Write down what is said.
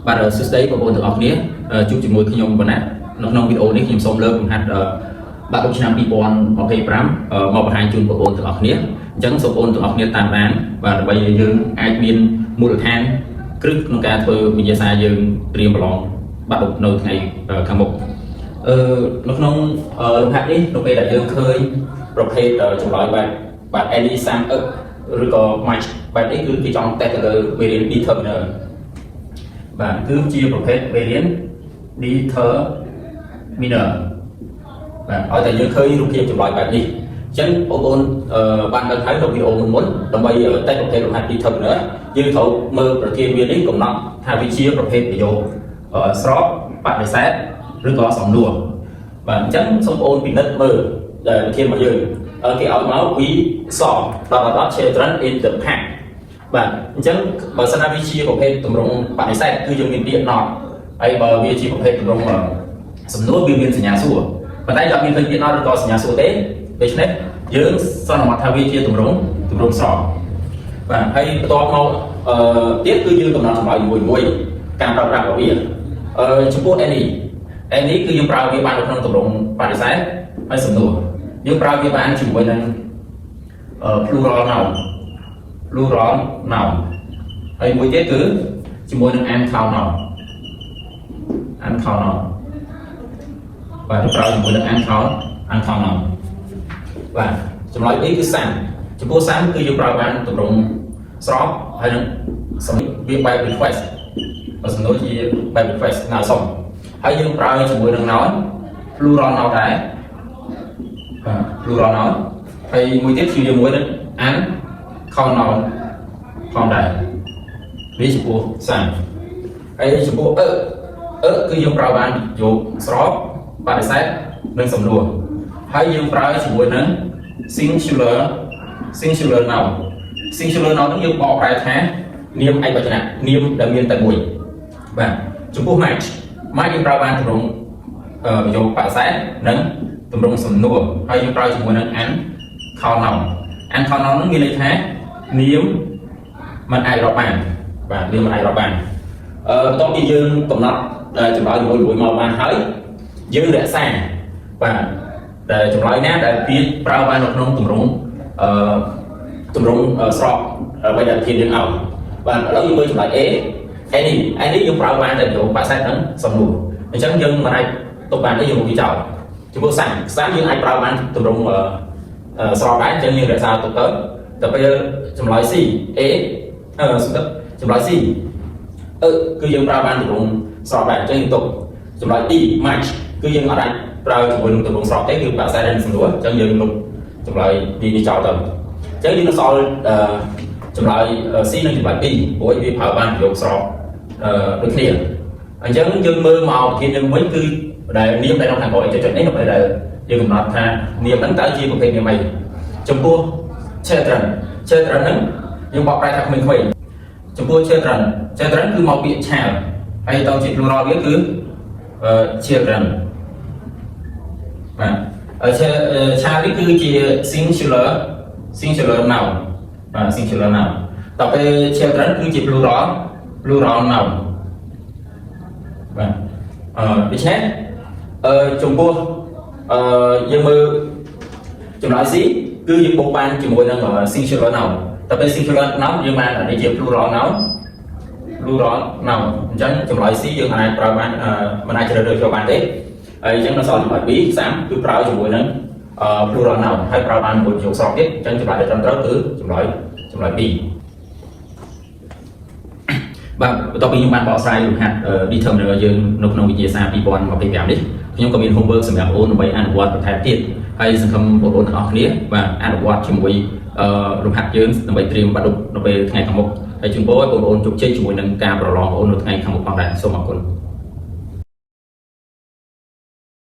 បាទសួស្តីបងប្អូនទាំងអស់គ្នាជួបជាមួយខ្ញុំវណ្ណៈនៅក្នុងវីដេអូនេះខ្ញុំសូមលើកលំហាត់បាក់ឌុបឆ្នាំ2025មកបង្ហាញជូនបងប្អូនទាំងអស់គ្នាអញ្ចឹងសូមបងប្អូនទាំងអស់គ្នាតាមដានបាទដើម្បីឲ្យយើងអាចមានមូលដ្ឋានគ្រឹះក្នុងការធ្វើវិញ្ញាសាយើងត្រៀមប្រឡងបាក់ឌុបនៅថ្ងៃខាងមុខនៅក្នុងលំហាត់នេះនៅពេលដែលយើងឃើញប្រភេទចម្លើយបែបបាទ any, some, a ឬក៏ much បែបនេះគឺគេចង់តេស្តទៅលើមេរៀន determiner បាទគឺជាប្រភេទមេរៀន determiner បាទឲ្យតែយើងឃើញរូបភាពចម្លើយបែបនេះអញ្ចឹងបងប្អូនអឺបានដឹងហើយនៅវីដេអូមុនមុនដើម្បីតេស្តប្រភេទលំហាត់ determiner យើងត្រូវមើលប្រធានវានេះកំណត់ថាវាជាប្រភេទប្រយោគស្របបដិសេធឬក៏សំណួរបាទអញ្ចឹងសូមបងប្អូនពិនិត្យមើលដែលប្រធានរបស់យើងគេឲ្យមក "We saw dot dot dot children in the park." បាទអញ្ចឹងបើសិនណាវាជាប្រភេទទម្រង់បដិសេធគឺយើងមានពាក្យ not ហើយបើវាជាប្រភេទទម្រង់សំណួរវាមានសញ្ញាសួរប៉ុន្តែយើងអត់មានឃើញពាក្យ not ឬក៏សញ្ញាសួរទេដូច្នេះយើងសន្មតថាវាជាទម្រង់ទម្រង់ស្របបាទហើយបន្ទាប់មកអឺទៀតគឺយើងកំណត់ចម្លើយមួយមួយការប្រើប្រាស់របស់វាចំពោះ any any គឺយើងប្រើវាបាននៅក្នុងទម្រង់បដិសេធហើយសំណួរយើងប្រើវាបានជាមួយនឹង plural noun plural noun ហើយមួយទៀតគឺជាមួយនឹង uncount noun uncount noun បាទប្រើជាមួយនឹង uncount noun បាទចម្លើយនេះគឺ some ចំពោះ some គឺយើងប្រើបានទម្រង់ស្របហើយនឹងសំវាបែប request បើសំណួរជាបែប request ស្នើសុំហើយយើងប្រើជាមួយនឹង noun plural noun ដែរបាទ plural noun ហើយមួយទៀតជាមួយនឹង uncount noun ផងដែរវាចំពោះ some ហើយចំពោះ a a គឺយើងប្រើបានយកស្របបដិសេធនិងសំណួរហើយយើងប្រើជាមួយនឹង singular noun singular noun ហ្នឹងយើងបកប្រែថានាមឯកវចនៈនាមដែលមានតែមួយបាទចំពោះ much much យើងប្រើបានទម្រង់ប្រយោគបដិសេធនិងទម្រង់សំណួរហើយយើងប្រើជាមួយនឹង uncount noun uncount noun ហ្នឹងមានន័យថានាមมันអាចរាប់បានបាទនាមมันអាចរាប់បានបន្ទាប់ពីយើងកំណត់ចម្លើយមួយមួយមកបានហើយយើងរក្សាបាទតែចម្លើយណាដែលវាប្រើបាននៅក្នុងទម្រង់អឺទម្រង់ស្របអ្វីដែលធានយើងឲ្យបាទឥឡូវយើងមើលចម្លើយ A any any យើងប្រើបានតែប្រយោគបដិសេធនិងសំណួរអញ្ចឹងយើងមិនអាចទុកបានទេយើងមកវាចោលចំពោះ some some យើងអាចប្រើបានទម្រង់ស្របដែរអញ្ចឹងយើងរក្សាទុកទៅតែពេលចម្លើយ C A សំដៅចម្លើយ C អឺគឺយើងប្រើបានទម្រង់ស្របដែរអញ្ចឹងយើងទុកចម្លើយ D much គឺយើងអត់អាចប្រើជាមួយនឹងទម្រង់ស្របទេគឺបដិសេធនិងសំណួរអញ្ចឹងយើងលុបចម្លើយ D នេះចោលទៅអញ្ចឹងយើងនឹងសល់ចម្លើយ C និងចម្លើយ B ព្រោះវាប្រើបានប្រយោគស្របដូចគ្នាអញ្ចឹងយើងមើលមកប្រធានយើងវិញគឺដែលនាមដែលនៅខាងក្រោយចុចៗនេះនៅពេលដែលយើងកំណត់ថានាមហ្នឹងតើជាប្រភេទនាមអីចំពោះ children children ហ្នឹងយើងបកប្រែថាក្មេងៗចំពោះ children children គឺមកពាក្យ child ហើយទៅជា plural វាគឺ children បាទហើយ child នេះគឺជា singular noun បាទ singular noun តទៅពេល children គឺជា plural noun បាទដូច្នេះចំពោះយើងមើលចម្លើយ C គឺយើងបុកបានជាមួយនឹង singular noun តែពេល singular noun យើងបាននេះជា plural noun plural noun អញ្ចឹងចម្លើយ C យើងអាចប្រើបានមិនអាចជ្រើសរើសយកបានទេហើយអញ្ចឹងនៅសល់ចម្លើយ B some គឺប្រើជាមួយនឹង plural noun ហើយប្រើបានមួយប្រយោគស្របទៀតអញ្ចឹងចម្លើយដែលត្រឹមត្រូវគឺចម្លើយ B បាទបន្ទាប់ពីខ្ញុំបានបកស្រាយលំហាត់ determiner យើងនៅក្នុងវិទ្យាសាស្ត្រ2025នេះខ្ញុំក៏មាន homework សម្រាប់បងប្អូនដើម្បីអនុវត្តបន្ថែមទៀតហើយសង្ឃឹមបងប្អូនទាំងអស់គ្នាបាទអនុវត្តជាមួយលំហាត់យើងដើម្បីត្រៀមបាក់ឌុបនៅពេលថ្ងៃខាងមុខហើយជូនពរឲ្យបងប្អូនជោគជ័យជាមួយនឹងការប្រឡងបងប្អូននៅថ្ងៃខាងមុខផងដែរសូមអរគុណ។